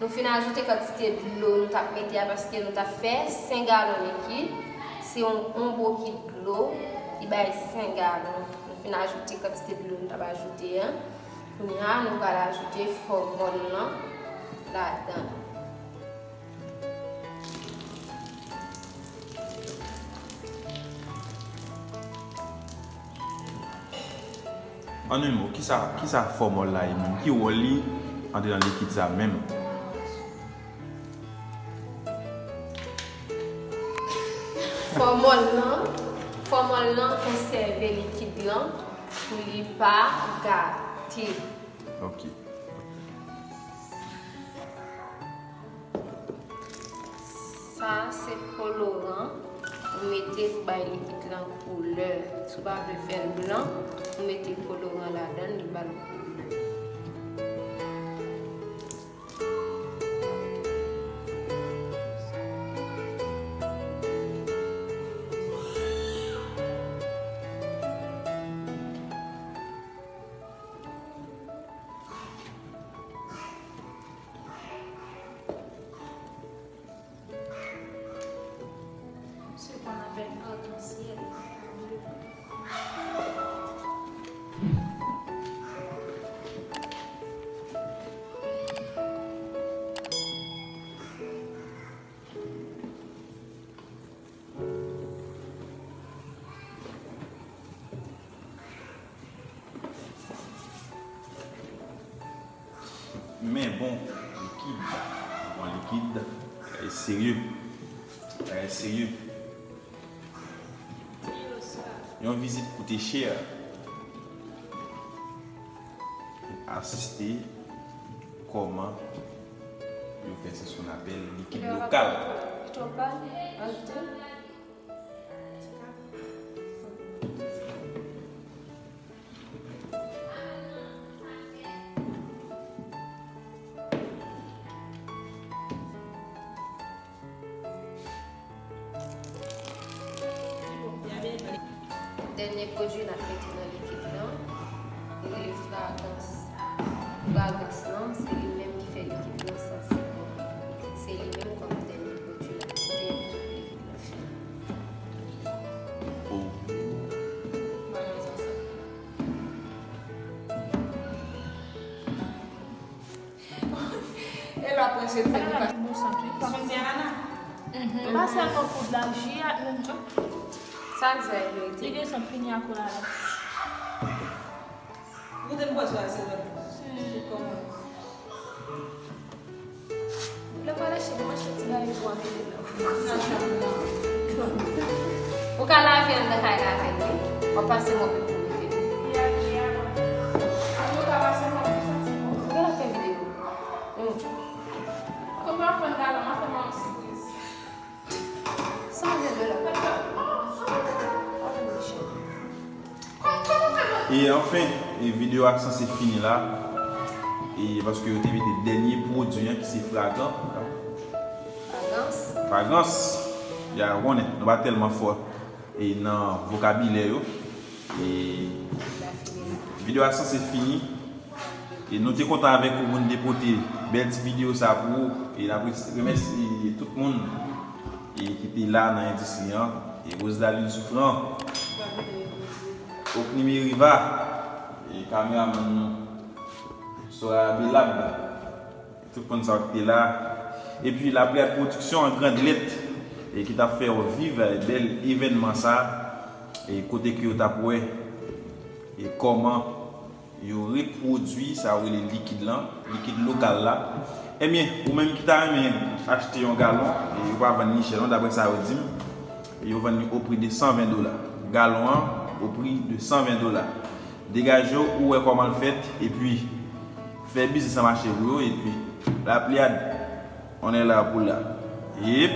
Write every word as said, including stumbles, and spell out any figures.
Nou fin ajoute kantite dlo nou t ap mete a, paske nou t ap fè senk galon likid. Se yon, yon bokit dlo ki bay senk galon. Nou fin ajoute kantite dlo nou t ap ajoute an. Kounye a, nou pral ajoute fòmòl lan ladan. An yon mo, kisa, kisa fòmòl la ye menm? Ki wòl li andedan likid sa menm? Fòmòl lan, fòmòl lan konsève likid lan pou li pa gate. Ok. Sa se koloran ou mete pou bay likid lan koulè. Si w pa vle fè l blan, ou mete koloran ladan l, li ba l koulè. Ce qu'on appelle arc-en-ciel. Men bon likid, bon likid, bagay serye, bagay serye. Yon vizit koute chè. Asiste kòman yo fè se son apèl likid lokal. Dènye pwodui n ap mete nan likid lan, li rele fragans. Fragans lan, se li menm ki fè likid lan santi bon. Se li menm kòm dènye pwodui n ap mete pou likid lan fini. E la pran se ti li pa. Bon sant, wi. Sonn byen, Ana. Mhm. Pa sèlman poud la, ji a, menm jan. Sa l di a, verite. Li gen sant pinya kolada. Goute m bwè swa se lòt. Kòman? Lè w pral achte, demanche ti bagay pou w ap mete nan. Nan chanm nan. Ou ka lave anndan kay la avè l, wi. W ap pase mòp epi w mete l. Ou ka pase mòp, ou santi bon. Ou genlè fè videyo. Hmm. Kòm w ap pran galon, m ap fè mwen yon sipriz. Sa vle di la. E anfen, e videyo a sanse fini la. E paske yo te mete dènye pwodui an ki se fragan. Fragans. Fragans. Ya konnen, nou pa tèlman fò e nan vokabilè yo. E videyo a sanse fini. E nou te kontan avèk ou pou n te pote bèl ti videyo sa pou ou. E n ap remèsye tout moun e ki te la nan endistri an. E Rosedaline Souffrant, Oknime Riva, e kameramann nou, Soraya Belab. Tout moun sa yo ki te la. Epi Lapliyad Pwodiksyon an grand lèt, e ki t ap fè w viv bèl evènman sa, e kote ke yo t ap wè, e kòman yo repwodui sa yo rele likid lan, likid lokal la. Ebyen, ou menm ki ta renmen achte yon galon, e yo pa vann li chè non, daprè sa yo di m, e yo vann li o pri de san ven dola. Galon an, o pri de san ven dola. Degaje w, ou wè kòman l fèt, epi fè biznis lan mache pou yo, epi Lapliyad, on est là pour là. Yep.